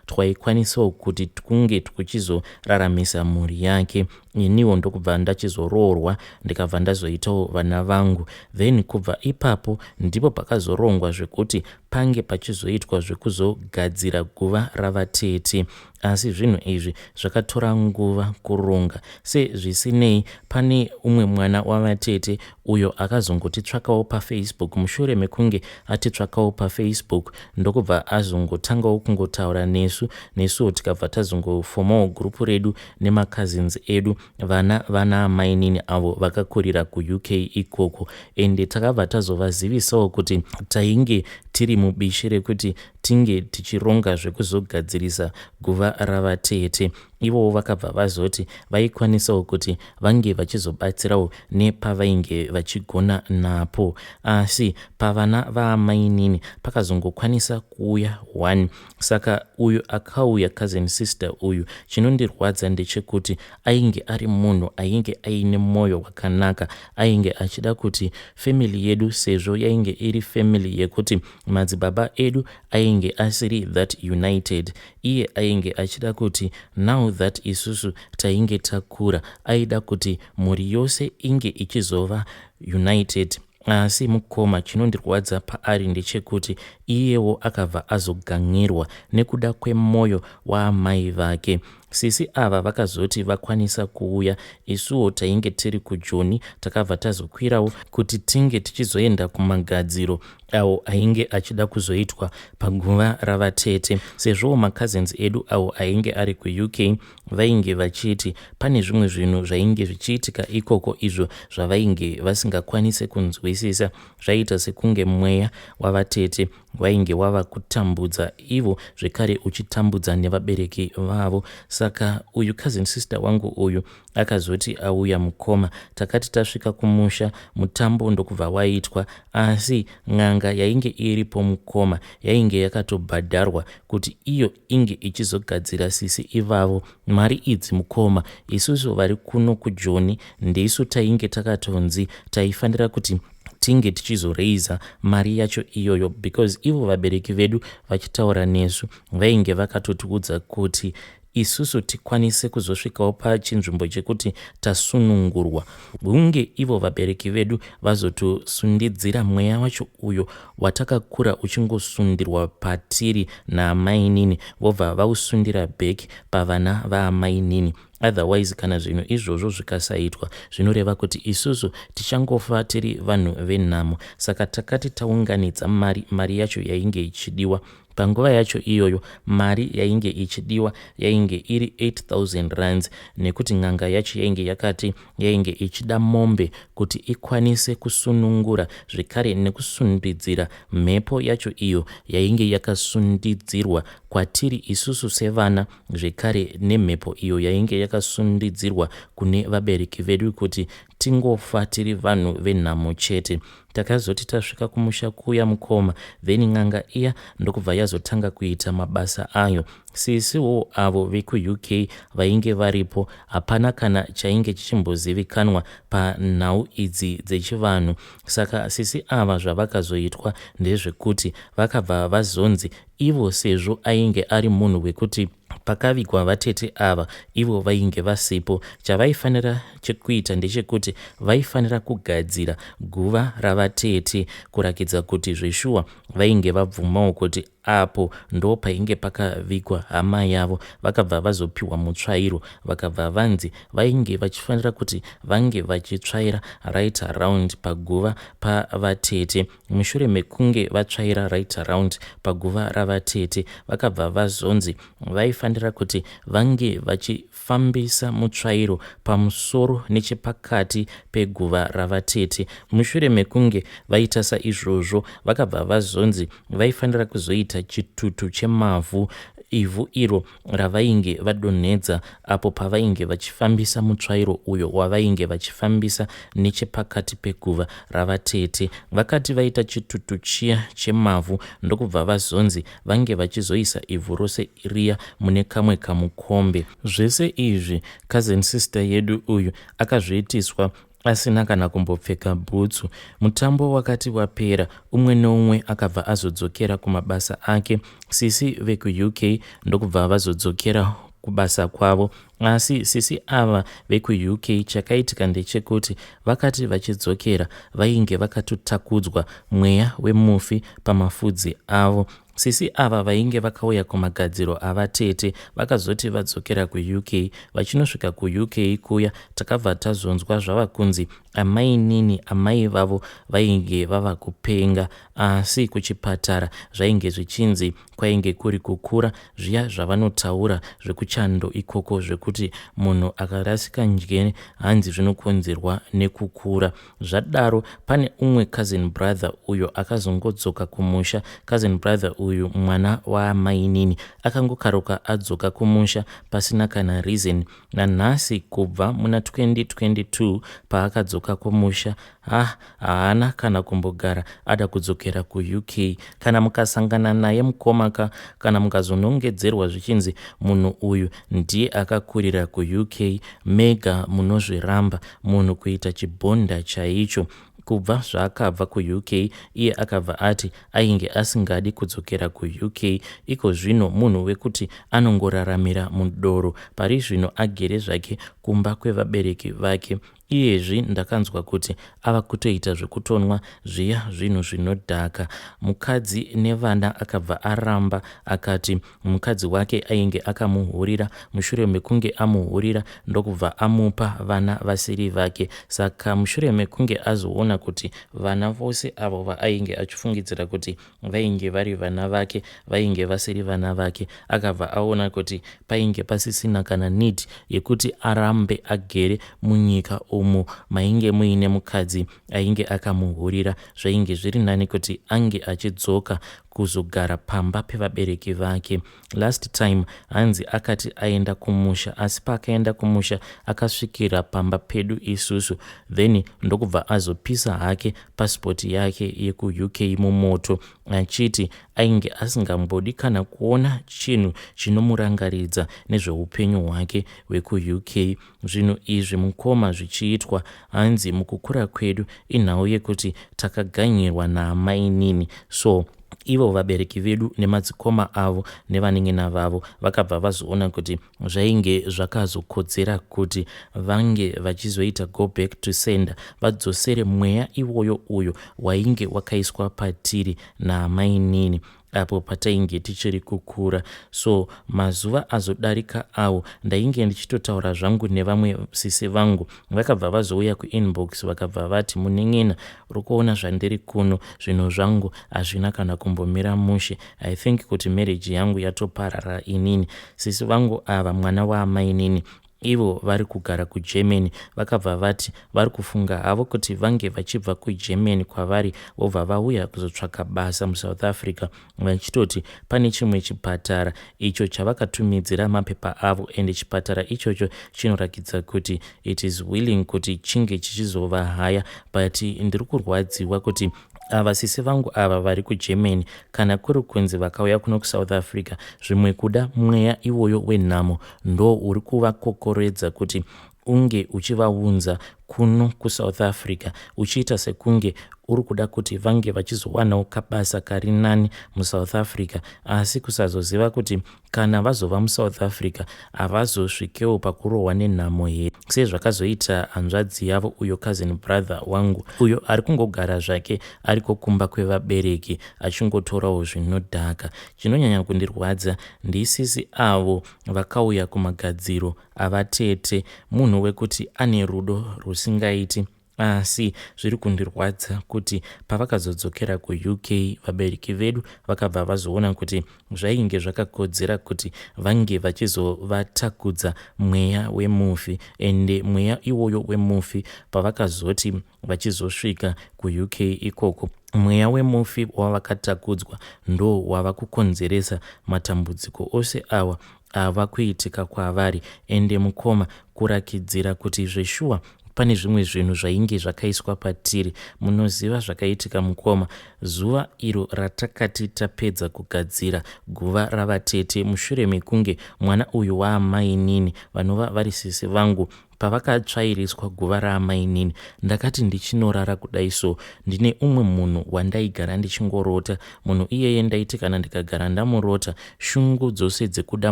twaikwanisawo kuti twunge twuchizoraramisa mhuri yake. Iniwo ndokubva ndachizoroorwa ndikabva ndazoitawo vana vangu. Then kubva ipapo ndipo pakazorongwa zvekuti pange pachizoitwa zvekuzogadzira guva ravatete. Asi zvinhu izvi zvakatora nguva kuronga. Sezvisinei, pane umwe mwana wavatete uyo akazongotitsvakawo paFacebook mushure mekunge atitsvakawo paFacebook ndokubva azongotangawo kungotaura nesu, nesuwo tikabva tazongofomawo group redu nemacousins edu vana vanaamainini avo vakakurira kuUK ikoko ende takabva tazovazivisawo kuti tainge tiri mubishi rekuti tinge tichironga zvekuzogadzirisa guva ravatete. Ivowo vakabva vazoti vaikwanisawo kuti vange vachizobatsirawo nepavainge vachigona napo. Asi pavana vaamainini pakazongokwanisa kuuya one. Saka uyu akauya cousin sister uyu chinondirwadza ndechekuti ainge ari munhu ainge aine moyo wakanaka. Ainge achida kuti family yedu sezvo yainge iri family yekuti madzibaba edu ainge asiri that united. Iye ainge achida kuti now that isusu tainge takura aida kuti mhuri yose inge ichizova united. Asi mukoma chinondirwadza paari ndechekuti iyewo akabva azogan'irwa nekuda kwemoyo waamai vake. Sisi ava vakazoti vakwanisa kuuya isuwo tainge tiri kuJoni takabva tazokwirawo kuti tinge tichizoenda kumagadziro awo ainge achida kuzoitwa paguva ravatete sezvowo macousins edu awo ainge ari kuUK vainge vachiti pane zvimwe zvinhu zvainge zvichiitika ikoko izvo zvavainge vasingakwanise kunzwisisa zvaiita sekunge mweya wavatete wainge wava kutambudza ivo zvekare uchitambudza nevabereki vavo. Saka uyu cousin sister wangu uyu akazoti auya mukoma takati tasvika kumusha mutambo ndokubva waitwa asi n'anga yainge iripo mukoma yainge yakatobhadharwa kuti iyo inge ichizogadzira sisi ivavo mari idzi mukoma isusu vari kuno kujoni ndisu tainge takatonzi taifanira kuti tinge tichizoraiser mari yacho iyoyo because ivo vabereki vedu vachitaura nesu vainge vakatotiudza kuti isusu tikwanise kuzosvikawo pachinzvimbo chekuti tasunungurwa hunge ivo vabereki vedu vazotosundidzira mweya wacho uyo watakakura uchingosundirwa patiri naamainini vobva vausundira back pavana vaamainini. Otherwise kana zvinhu izvozvo zvikasaitwa zvinoreva kuti isusu tichangofa tiri vanhu venhamo. Saka takati taunganidza mari, mari yacho yainge ichidiwa panguva yacho iyoyo mari yainge ichidiwa yainge iri 8000 rands nekuti n'anga yacho yainge yakati yainge ichida mombe kuti ikwanise kusunungura zvekare nekusundidzira mhepo yacho iyo yainge yakasundidzirwa kwatiri isusu sevana zvekare nemhepo iyo yainge yakasundidzirwa kune vabereki vedu kuti tingofa tiri vanhu venhamo chete. Takazoti tasvika kumusha kuya mukoma then n'anga iya ndokubva yazotanga kuita mabasa ayo. Sisiwo avo vekuUK vainge varipo hapana kana chainge chichimbozivikanwa panhau idzi dzechivanhu. Saka sisi ava zvavakazoitwa ndezvekuti vakabva vazonzi ivo sezvo ainge ari munhu wekuti pakavigwa vatete ava ivo vainge vasipo chavaifanira chekuita ndechekuti vaifanira kugadzira guva ravatete kurakidza kuti zveshuwa vainge vabvumawo kuti apo ndopainge pakavigwa hama yavo. Vakabva vazopiwa mutsvairo vakabva vanzi vainge vachifanira kuti vange vachitsvaira right around paguva pavatete. Mushure mekunge vatsvaira right around paguva ravatete vakabva vazonzi vaifanira kuti vange vachifambisa mutsvairo pamusoro nechepakati peguva ravatete. Mushure mekunge vaita saizvozvo vakabva vazonzi vaifanira kuzoita chitutu chemavhu ivhu iro ravainge vadonhedza apo pavainge vachifambisa mutsvairo uyo wavainge vachifambisa nechepakati peguva ravatete. Vakati vaita chitutu chiya chemavhu ndokubva vazonzi vange vachizoisa ivhu rose riya mune kamwe kamukombe. Zvese izvi cousin sister yedu uyu akazviitiswa. asina kana kumbopfeka bhutsu. Mutambo wakati wapera, umwe neumwe akabva azodzokera kumabasa ake. Sisi vekuUK ndokubva vazodzokera kubasa kwavo. Asi sisi ava vekuUK chakaitika ndechekuti vakati vachidzokera vainge vakatotakudzwa mweya wemufi pamafudzi avo. Sisi ava vainge vakauya kumagadziro avatete vakazoti vadzokera kuUK. Vachinosvika kuUK kuya takabva tazonzwa zvava kunzi amainini amai vavo vainge vava kupenga asi kuchipatara zvainge zvichinzi kwainge kuri kukura zviya zvavanotaura zvekuchando ikoko zvekuti munhu akarasika njere hanzi zvinokonzerwa nekukura. Zvadaro pane umwe cousin brother uyo akazongodzoka kumusha. Cousin brother uyu mwana waamainini akangokaruka adzoka kumusha pasina kana reason. Nanhasi kubva muna 2022 paakadzoka kumusha ha haana kana kumbogara ada kudzokera kuUK. Kana mukasangana naye mukoma ka kana mukazonongedzerwa zvichinzi munhu uyu ndiye akakurira kuUK mega munozviramba munhu kuita chibhonda chaicho. Kubva zvaakabva kuUK iye akabva ati ainge asingadi kudzokera kuUK. Iko zvino munhu wekuti anongoraramira mudoro. Pari zvino agere zvake kumba kwevabereki vake. Iyezvi ndakanzwa kuti ava kutoita zvekutonwa zviya zvinhu zvinodhaka. Mukadzi nevana akabva aramba akati mukadzi wake ainge akamuhurira mushure mekunge amuhurira ndokubva amupa vana vasiri vake. Saka mushure mekunge azoona kuti vana vose avo vaainge achifungidzira kuti vainge vari vana vake vainge vasiri vana vake akabva aona kuti painge pasisina kana need yekuti arambe agere munyika umo mainge muine mukadzi ainge akamuhurira. Zvainge zviri nani kuti ange achidzoka kuzogara pamba pevabereki vake. Last time hanzi akati aenda kumusha asi paakaenda kumusha akasvikira pamba pedu isusu then ndokubva azopisa hake pasipoti yake yekuUK mumoto achiti ainge asingambodi kana kuona chinhu chinomurangaridza nezveupenyu hwake hwekuUK. Zvinhu izvi mukoma zvichiitwa hanzi mukukura kwedu inhau yekuti takaganyirwa naamainini so ivo vabereki vedu nemadzikoma avo nevanin'ina vavo vakabva vazoona kuti zvainge zvakazokodzera kuti vange vachizoita go back to sender vadzosere mweya iwoyo uyo wainge wakaiswa patiri naamainini apo patainge tichiri kukura. So mazuva azodarika awo ndainge ndichitotaura zvangu nevamwe sisi vangu vakabva vazouya kuinbox vakabva vati munin'ina uri kuona zvandiri kuno zvinhu zvangu hazvina kana kumbomira mushe I think kuti marriage yangu yatoparara inini. Sisi vangu ava mwana waamainini ivo vari kugara kuGermany vakabva vati vari kufunga havo kuti vange vachibva kuGermany kwavari vobva vauya kuzotsvaka basa muSouth Africa vachitoti pane chimwe chipatara icho chavakatumidzira mapepa avo ende chipatara ichocho chinorakidza kuti it is willing kuti chinge chichizovahaya but ndiri kurwadziwa kuti ava sisi vangu ava vari kuGermany kana kuri kunzi vakauya kuno kuSouth Africa zvimwe kuda mweya iwoyo wenhamo ndo uri kuvakokoredza kuti unge uchivaunza kuno kuSouth Africa uchiita sekunge uri kuda kuti vange vachizowanawo kabasa kari nani muSouth Africa asi kusazoziva kuti kana vazova muSouth Africa havazosvikewo pakurohwa nenhamo here sezvakazoita hanzvadzi yavo uyo cousin brother wangu uyo ari kungogara zvake ariko kumba kwevabereki achingotorawo zvinodhaka. Chinonyanya kundirwadza ndisisi avo vakauya kumagadziro avatete munhu wekuti ane rudo rwusingaiti asi zviri kundirwadza kuti pavakazodzokera kuUK vabereki vedu vakabva vazoona kuti zvainge zvakakodzera kuti vange vachizovatakudza mweya wemufi ende mweya iwoyo wemufi pavakazoti vachizosvika kuUK ikoko mweya wemufi wavakatakudzwa ndo wava kukonzeresa matambudziko ose awa ava kuitika kwavari ende mukoma kurakidzira kuti zveshuwa pane zvimwe zvinhu zvainge zvakaiswa patiri. Munoziva zvakaitika mukoma zuva iro ratakati tapedza kugadzira guva ravatete mushure mekunge mwana uyu waamainini vanova vari sisi vangu. Pavakatsvairiswa guva raamainini ndakati ndichinorara kudai so ndine umwe munhu wandaigara ndichingorota. Munhu iyeye ndaiti kana ndikagara ndamurota shungu dzose dzekuda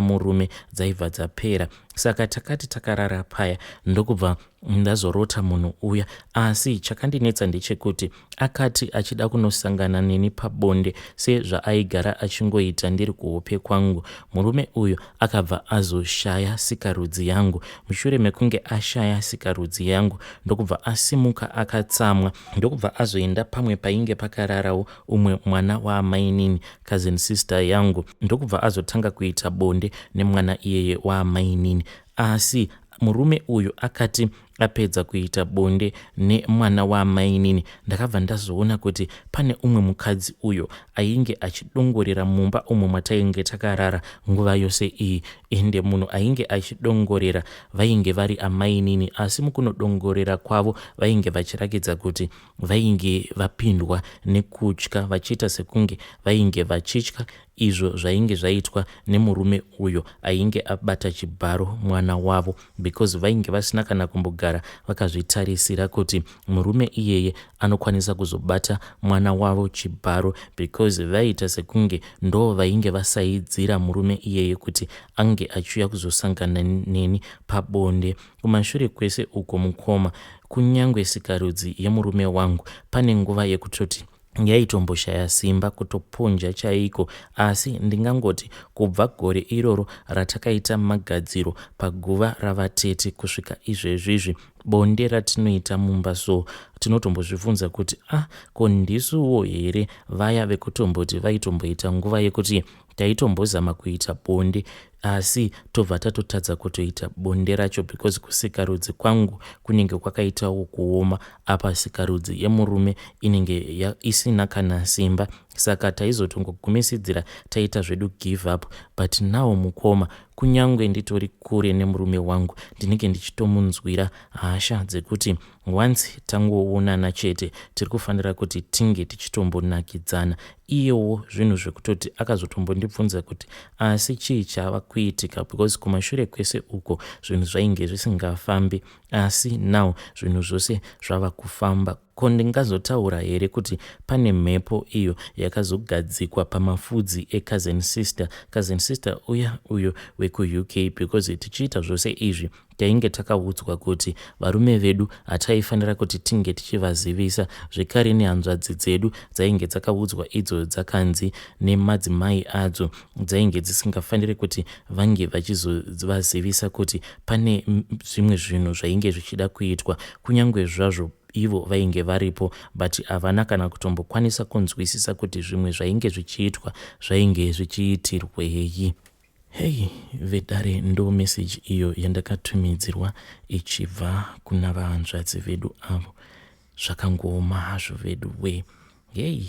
murume dzaibva dzapera. Saka takati takarara paya ndokubva ndazorota munhu uya asi chakandinetsa ndechekuti akati achida kunosangana neni pabonde sezvaaigara achingoita ndiri kuhope kwangu. Murume uyu akabva azoshaya sikarudzi yangu. Mushure mekunge ashaya sikarudzi yangu ndokubva asimuka akatsamwa ndokubva azoenda pamwe painge pakararawo umwe mwana waamainini, cousin sister yangu, ndokubva azotanga kuita bonde nemwana iyeye waamainini. Asi murume uyu akati apedza kuita bonde nemwana waamainini ndakabva ndazoona kuti pane umwe mukadzi uyo ainge achidongorera mumba umo matainge takarara nguva yose iyi ende munhu ainge achidongorera vainge vari amainini asi mukunodongorera kwavo vainge vachirakidza kuti vainge vapindwa nekutya vachiita sekunge vainge vachitya izvo zvainge zvaitwa nemurume uyo ainge abata chibharo mwana wavo because vainge vasina kana kumbogara vakazvitarisira kuti murume iyeye anokwanisa kuzobata mwana wavo chibharo because vaiita sekunge ndo vainge vasaidzira murume iyeye kuti ange achiuya kuzosangana neni pabonde. Kumashure kwese uko mukoma kunyangwe sikarudzi yemurume wangu pane nguva yekutoti yaitomboshaya simba kutoponja chaiko asi ndingangoti kubva gore iroro ratakaita magadziro paguva ravatete kusvika izvezvizvi bonde ratinoita mumba so tinotombozvibvunza kuti ah ko ndisuwo here vaya vekutomboti vaitomboita nguva yekuti Taitombozama kuita bonde asi tobva tatotadza kutoita bonde racho because kusikarudzi kwangu kunenge kwakaitawo kuoma apa sikarudzi yemurume inenge isina kana simba saka taizotongogumisidzira taita zvedu give up but now mukoma kunyangwe nditori kure nemurume wangu ndinenge ndichitomunzwira hasha dzekuti Once tangoonana chete tiri kufanira kuti tinge tichitombonakidzana. Iyewo zvinhu zvekutoti akazotombondibvunza kuti asi chii chava kuitika because kumashure kwese uko zvinhu zvainge zvisingafambi asi now zvinhu zvose zvava kufamba. Ko ndingazotaura here kuti pane mhepo iyo yakazogadzikwa pamafudzi ecousin sister, cousin sister uya uyo wekuUK because tichiita zvose izvi Tainge takaudzwa kuti varume vedu hataifanira kuti tinge tichivazivisa zvekare nehanzvadzi dzedu dzainge dzakaudzwa idzo dzakanzi nemadzimai adzo dzainge dzisingafanire kuti vange vachizovazivisa kuti pane zvimwe zvinhu zvainge zvichida kuitwa kunyangwe zvazvo ivo vainge varipo but havana kana kutombokwanisa kunzwisisa kuti zvimwe zvainge zvichiitwa zvainge zvichiitirwei. Hey vedare ndo message iyo yandakatumidzirwa ichibva kuna vahanzvadzi vedu avo. Zvakangooma hazvo vedu wee. Hey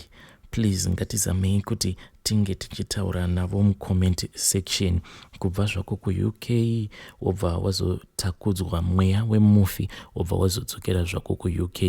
please ngatizamei kuti tinge tichitaura navo mucomment section. Kubva zvako kuUK wobva wazotakudzwa mweya wemufi wobva wazodzokera zvako kuUK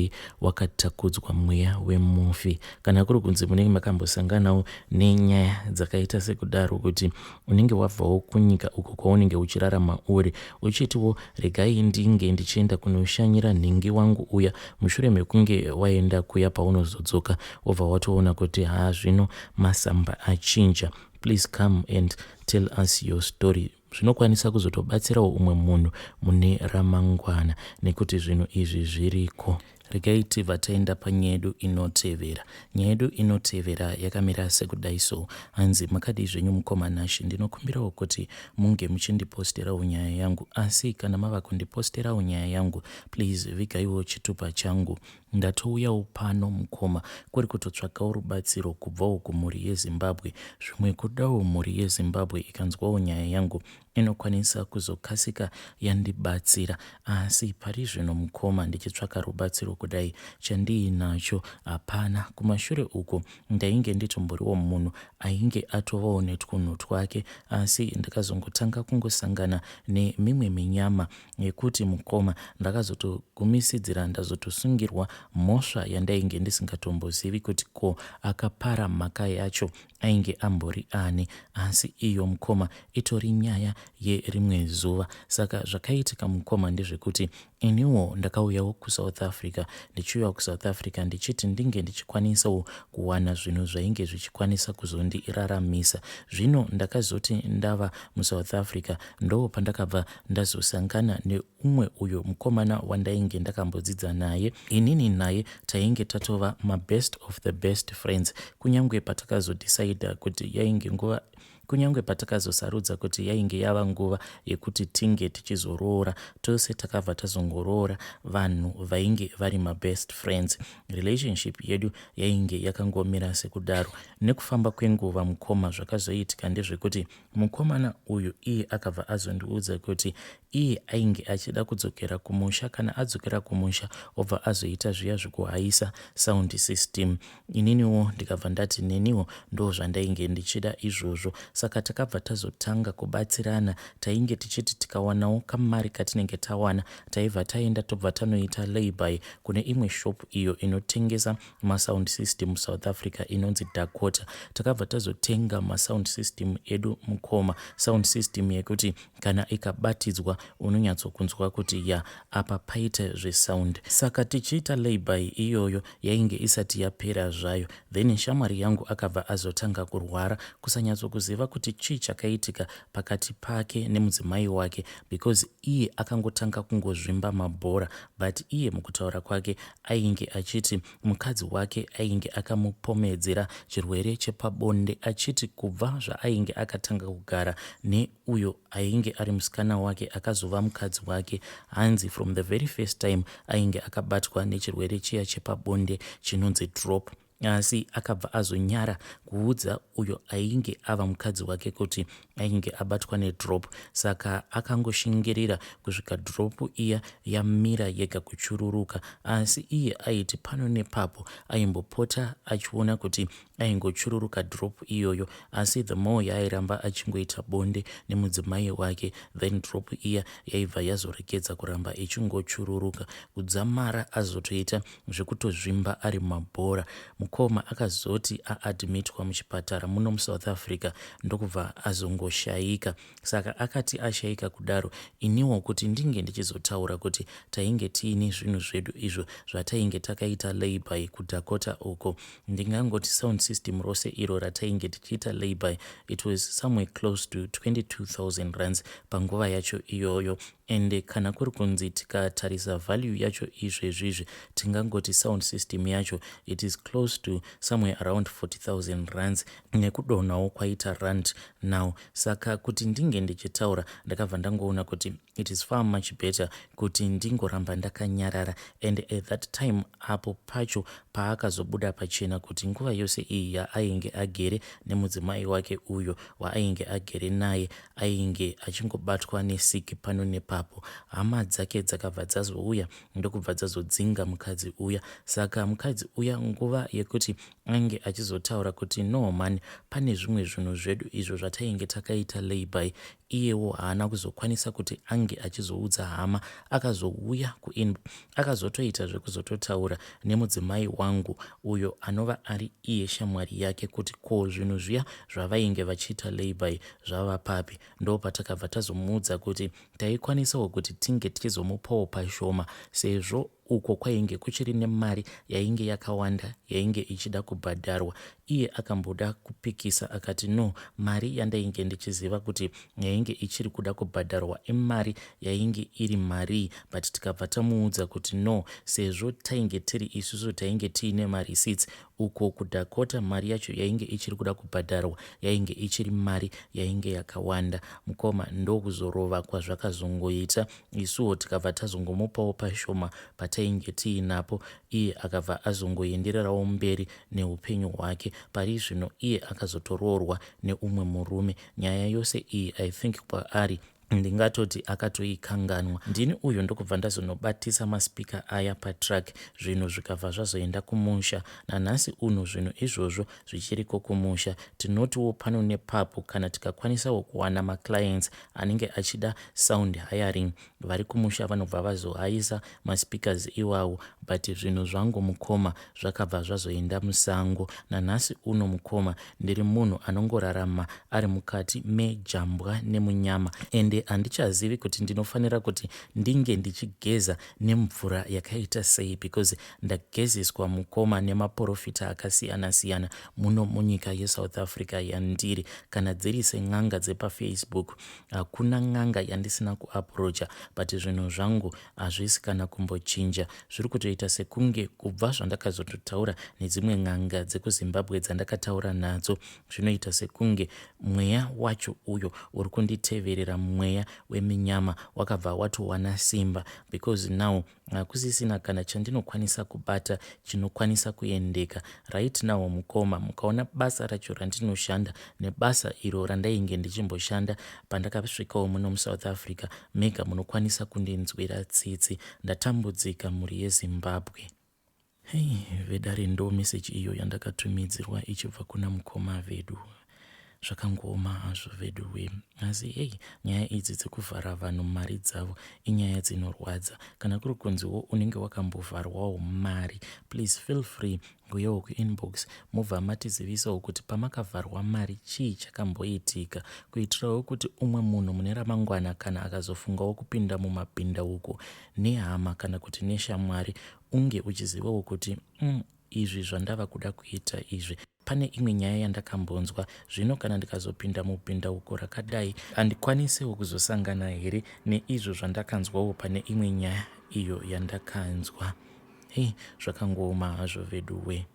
wakatakudzwa mweya wemufi. Kana kuri kunzi munenge makambosanganawo nenyaya dzakaita sekudaro kuti unenge wabvawo kunyika uko kwaunenge uchirarama uri uchitiwo regai ndinge ndichienda kunoshanyira nhingi wangu uya mushure mekunge waenda kuya paunozodzoka wobva watoona kuti haa zvino masamba achinja please come and tell us your story zvinokwanisa kuzotobatsirawo umwe munhu mune ramangwana nekuti zvinhu izvi zviriko Regai tibva taenda panyaya yedu inotevera. Nyaya yedu inotevera yakamira sekudai so. Hanzi makadii zvenyu mukoma Nashy ndinokumbirawo kuti munge muchindiposterawo nyaya yangu asi kana mava kundiposterawo nyaya yangu please vigaiwo chitupa changu. Ndatouyawo pano mukoma kuri kutotsvakawo rubatsiro kubvawo kumhuri yeZimbabwe zvimwe kudawo mhuri yeZimbabwe ikanzwawo nyaya yangu inokwanisa kuzokasika yandibatsira asi pari zvino mukoma ndichitsvaka rubatsiro. kudai chandiinacho hapana. Kumashure uko ndainge nditomboriwo munhu ainge atovawo netwunhu twake asi ndakazongotanga kungosangana nemimwe minyama yekuti mukoma ndakazotogumisidzira ndazotosungirwa mhosva yandainge ndisingatombozivi kuti ko akapara mhaka yacho ainge ambori ani asi iyo mukoma itori nyaya yerimwe zuva. Saka zvakaitika mukoma ndezvekuti iniwo ndakauyawo kuSouth Africa ndichiuya kuSouth Africa ndichiti ndinge ndichikwanisawo kuwana zvinhu zvainge zvichikwanisa kuzondiraramisa. Zvino ndakazoti ndava muSouth Africa ndo pandakabva ndazosangana neumwe uyo mukomana wandainge ndakambodzidza naye. Inini naye tainge tatova mabest of the best friends kunyange patakazodhisaidha kuti yainge nguva kunyange patakazosarudza kuti yainge yava nguva yekuti tinge tichizoroora tose takabva tazongoroora vanhu vainge vari mabest friends. Relationship yedu yainge yakangomira sekudaro. Nekufamba kwenguva mukoma zvakazoitika ndezvekuti mukomana uyu iye akabva azondiudza kuti iye ainge achida kudzokera kumusha kana adzokera kumusha obva azoita zviya zvekuhaisa sound system. Ininiwo ndikabva ndati neniwo ndo zvandainge ndichida izvozvo. Saka takabva tazotanga kubatsirana. Tainge tichiti tikawanawo kamari katinenge tawana taibva taenda tobva tanoita layby kune imwe shop iyo inotengesa masound system muSouth Africa inonzi Dakota. Takabva tazotenga masound system edu mukoma, sound system yekuti kana ikabatidzwa unonyatsokunzwa kuti ya apa paita zvesound. Saka tichiita layby iyoyo yainge isati yapera zvayo, then shamwari yangu akabva azotanga kurwara kusanyatsokuziva kuti chii chakaitika pakati pake nemudzimai wake because iye akangotanga kungozvimba mabhora but iye mukutaura kwake ainge achiti mukadzi wake ainge akamupomedzera chirwere chepabonde achiti kubva zvaainge akatanga kugara neuyo ainge ari musikana wake akazova mukadzi wake hanzi from the very first time ainge akabatwa nechirwere chiya chepabonde chinonzi drop. Asi akabva azonyara kuudza uyo ainge ava mukadzi wake kuti ainge abatwa nedrop, saka akangoshingirira kusvika drop iya yamira yega kuchururuka. Asi iye aiti pano nepapo aimbopota achiona kuti aingochururuka drop iyoyo, asi the more yaairamba achingoita bonde nemudzimai wake then drop iya yaibva yazoregedza kuramba ichingochururuka kudzamara azotoita zvekutozvimba ari mabhora. Mukoma akazoti aadmitwa muchipatara muno muSouth Africa ndokubva azongoshaika. Saka akati ashaika kudaro iniwo kuti ndinge ndichizotaura kuti tainge tiine zvinhu zvedu izvo zvatainge takaita layby kuDakota uko, ndingangoti sound system rose iro ratainge tichiita layby it was somewhere close to 22,000 rands panguva yacho iyoyo. Ende kana kuri kunzi tikatarisa value yacho izvezvizvi tingangoti sound system yacho it is close to somewhere around 40,000 rands nekudonhawo kwaita rand now. Saka kuti ndinge ndichitaura ndakabva ndangoona kuti it is far much better kuti ndingoramba ndakanyarara. And at that time apo pacho paakazobuda pachena kuti nguva yose iyi yaainge agere nemudzimai wake uyo waainge agere naye ainge achingobatwa nesiki pano nepapo, hama dzake dzakabva dzazouya ndokubva dzazodzinga mukadzi uya. Saka mukadzi uya nguva yekuti ange achizotaura kuti no man, pane zvimwe zvinhu zvedu izvo zvatainge takaita layby, iyewo haana kuzokwanisa kuti ange achizoudza hama. Akazouya akazotoita zvekuzototaura nemudzimai wangu uyo anova ari iye shamwari yake kuti ko zvinhu zviya zvavainge vachiita layby zvava papi. Ndo patakabva tazomuudza kuti taikwanisawo kuti tinge tichizomupawo pashoma sezvo uko kwainge kuchiri nemari yainge yakawanda yainge ichida kubhadharwa. Iye akamboda kupikisa akati no, mari yandainge ndichiziva kuti yainge ichiri kuda kubhadharwa imari yainge iri marii, but tikabva tamuudza kuti no, sezvo tainge tiri isusu tainge tiine mareceipts uko kuDakota mari yacho yainge ichiri kuda kubhadharwa yainge ichiri mari yainge yakawanda. Mukoma ndokuzorova kwazvakazongoita, isuwo tikabva tazongomupawo pashoma patainge tiinapo. Iye akabva azongoendererawo mberi neupenyu hwake. Pari zvino iye akazotoroorwa neumwe murume. Nyaya yose iyi I think kwaari Ndingatoti akatoikanganwa. Ndini uyu ndokubva ndazonobatisa maspeaker aya patruck zvinhu zvikabva zvazoenda kumusha. Nanhasi uno zvinhu izvozvo zvichiriko kumusha. Tinotiwo pano nepapo kana tikakwanisawo kuwana maclients anenge achida sound hiring vari kumusha vanobva vazohaisa maspeakers iwawo but zvinhu zvangu mukoma zvakabva zvazoenda musango. Nanhasi uno mukoma ndiri munhu anongorarama ari mukati mejambwa nemunyama ende handichazivi kuti ndinofanira kuti ndinge ndichigeza nemvura yakaita sei because ndagezeswa mukoma nemaporofita akasiyana siyana muno munyika yeSouth Africa yandiri. Kana dziri sen'anga dzepaFacebook hakuna n'anga yandisina kuapproacha but zvinhu zvangu hazvisi kana kumbochinja. Zviri kutoita sekunge kubva zvandakazototaura nedzimwe n'anga dzekuZimbabwe dzandakataura nadzo zvinoita sekunge mweya wacho uyo uri kunditeverera mweya weminyama wakabva watowana simba because now hakusisina kana chandinokwanisa kubata chinokwanisa kuendeka. Right now mukoma mukaona basa racho randinoshanda nebasa iro randainge ndichimboshanda pandakasvikawo muno muSouth Africa mega munokwanisa kundinzwira tsitsi. Ndatambudzika mhuri yeZimbabwe. Hey, vedare ndo message iyo yandakatumidzirwa ichibva kuna mukoma vedu. Zvakangooma hazvo veduwe. Asi hey, nyaya idzi dzekuvhara vanhu mari dzavo inyaya dzinorwadza. Kana kuri kunziwo unenge wakambovharwawo mari, please feel free kuuyawo kuinbox mobva matizivisawo kuti pamakavharwa mari chii chakamboitika kuitirawo kuti umwe munhu mune ramangwana kana akazofungawo kupinda mumabhindauko nehama kana kuti neshamwari unge uchizivawo kuti izvi zvandava kuda kuita izvi pane imwe nyaya yandakambonzwa zvino kana ndikazopinda mubhindauko rakadai handikwanisewo kuzosangana here neizvo zvandakanzwawo pane imwe nyaya iyo yandakanzwa. Hei zvakangooma hazvo veduwe.